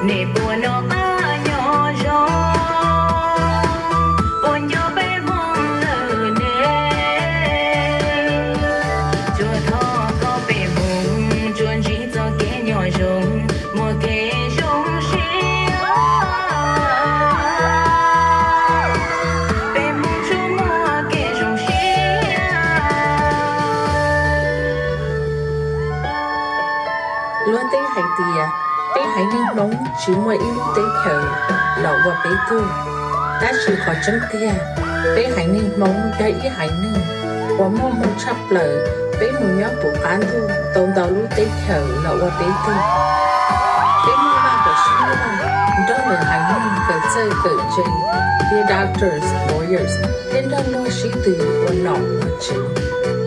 Nej puas noj qab nyob zoo, puas nco peb Hmoob lawm ne? Tsuas thov kom peb Hmoob tsuas ntsib txoj kev nyob zoo, muaj kev zoo siab, peb Hmoob tsuas muaj kev zoo siab. Luag tej hais tias peb haiv neeg Hmoob tsis muaj ib lub teb chaws los ua peb tug, tab sis qhov tseeb tiag, peb haiv neeg Hmoob yog ib haiv neeg uas muaj hmoo tshaj plaws. Peb mus nyob puv qab ntuj tau ntau lub teb chaws los ua peb tug. Peb muaj vaj huam sib luag nrog lwm haiv neeg kawm txawj kawm ntse, thiab doctors, lawyers, thiab nrog luag sib tw ua nom ua tswv.